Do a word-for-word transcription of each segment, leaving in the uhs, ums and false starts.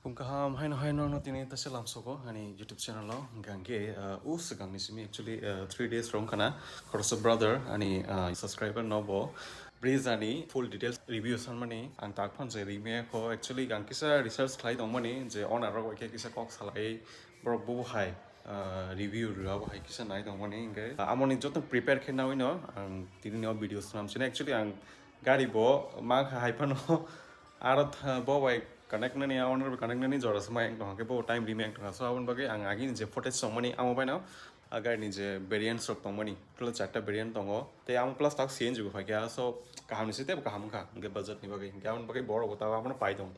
Kung kaham haino haino no tini tase lamsoko ani YouTube channel o, hingke, ah, u swkangni simi actually, ah, three days rong khana khoroksa brother ani, ah, subscriber no bo Brezza ni full details review sanmani ang tak phan je rime kho. Actually ang kisa research khlai tongmani je owner rok bai khe kisa kok salai borok bo hai, ah, review rwya bo hai kisa nai tongmani hingke, ah, amoni joto prepare khe nawi no ang tini no video swnam sini. Actually ang gari bo mang kha hai phano aro tha-, bo bai connect nani, owner bai connect nani jora se mai ang tongkha, bo time rime ang tongkha. So aboni bagwi ang agini je footage tongmani amo bai no, ah, gari ni je variants rok tongmani, total charta variant tongo. Tei amo plus tak C N G bo phaikha, so kaham ni se tebo kaham wngkha hingke budget ni bagwi. Hingke aboni bagwi borok bo tabo abono pai tongo.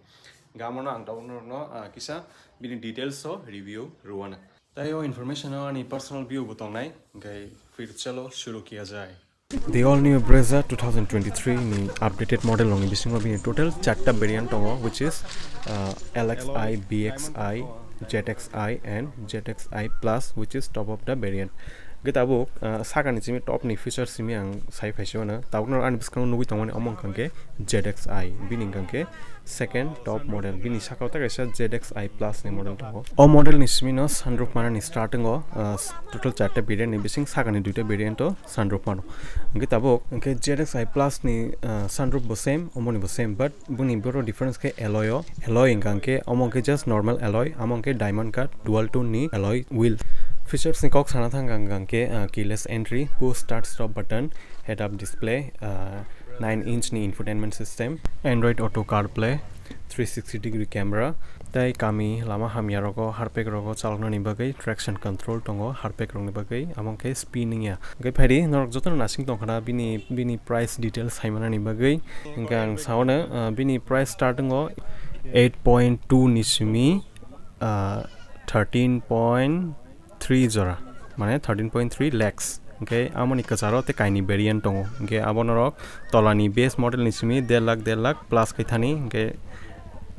Hingke amono ang tabuk norokno, ah, kisa bini details o review rwna. Tei o information o ani personal view bo tongnai, hingke phir chalo shuru kiya jai. The all new Brezza two thousand twenty-three ni updated model rokni bisingo bini total charta variant tongo, which is, uh, L X I, B X I, Z X I and Z X I plus, which is top of the variant. Hingke tabuk, uh, sakani simi top ni features simi ang sai phaisio no. Tabuk no ani bwskango nugui tongmani omo wngkha khe Z X I, bini wngkha khe second top model, bini sakao ta kaisa Z X I plus ni model tongo. O model ni simi no sunroof manani start wngo, uh, s-, total charta variant ni bising sakani duita variant o sunroof mano. Hingke tabuk hingke Z X I plus ni, uh, sunroof bo same, omoni bo same, but boni boro difference khe alloy o, alloy hingka hingke omo hingke just normal alloy, amo hingke diamond cut dual tone ni alloy wheel. Features ni kok sana thang hingka hingke, uh, keyless entry, push start stop button, head up display, uh, nine inch ni infotainment system, Android Auto CarPlay, three sixty degree camera, tei kami lama hamya rogo harpek rogo chaloknani bagwi traction control tongo harpek rokni bagwi, amo khe spin wngya. Hingke phaidi norok jotono nasing tongkhana bini, bini price details saimanani bagwi. Hingke ang saono, ah, bini price start wngo eight point two ni simi, ah, thirteen point three jora, mane thirteen point three lakhs. Hingke amoni kwcharo tei kaini variant tongo. Hingke abo norok tolani base model ni simi der lakh, der lakh plus khe thani. Hingke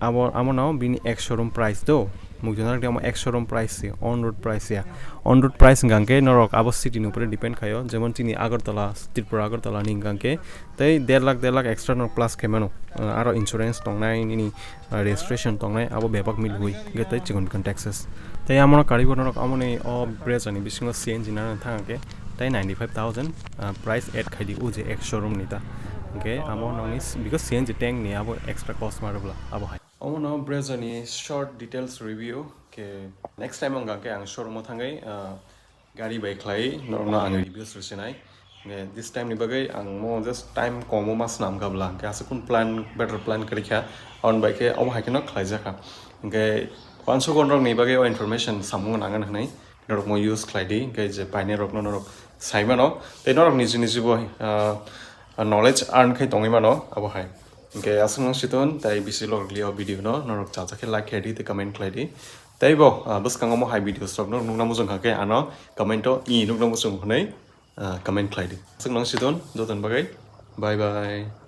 abo, amo no bini ex showroom price do. Mukjana rok amo ex showroom price se, on road price ya. On road price hingka hingke norok abo city ni upore depend khayo. Jemon chini Agartala, Tripura Agartala ni hingka hingke tei der lakh, der lakh extra no plus khe mano. Ah, aro insurance tongnai, nini, ah, registration tongnai, abo bebak milwi, hingke tei chikon chikon taxes. Tei amo no karibo norok amoni o Brezza ni bisingo C N G nana thang khe tei ninety five thousand, ah, price add khai di o je ex showroom ni ta. Hingke amo nongni s-, because C N G tank ni abo extra cost ma rwbla abo hai. Omo no Brezza ni short details review khe next time wngkha khe ang showroom o thangwi, ah, gari bai khlai norokno ang reviews rwsinai. Hingke this time ni bagwi ang mo just time komo ma swnam kha bwla, hingke aswk kun plan, better plan kwrwi kha, aboni bai khe omo hai kheno khlai jakha. Hingke uansukgo norokni bagwi o information samung nangani hwnwi norok mo use khlai di, hingke je painai rokno norok sai mano, tei norok niji niji bo, ah, knowledge earn khai tongwi mano abo hai. Hingke aswk nang siton, tei bisi log liya o video no norok chacha khe like khlai di tei comment khlai di. Tei bo, ah, bwskango mo hai videos rok no nukna muchung kha khe ano comment o i nukna muchung hwnwi, ah, comment khlai di. Aswk nang siton, joton bagwi bye bye.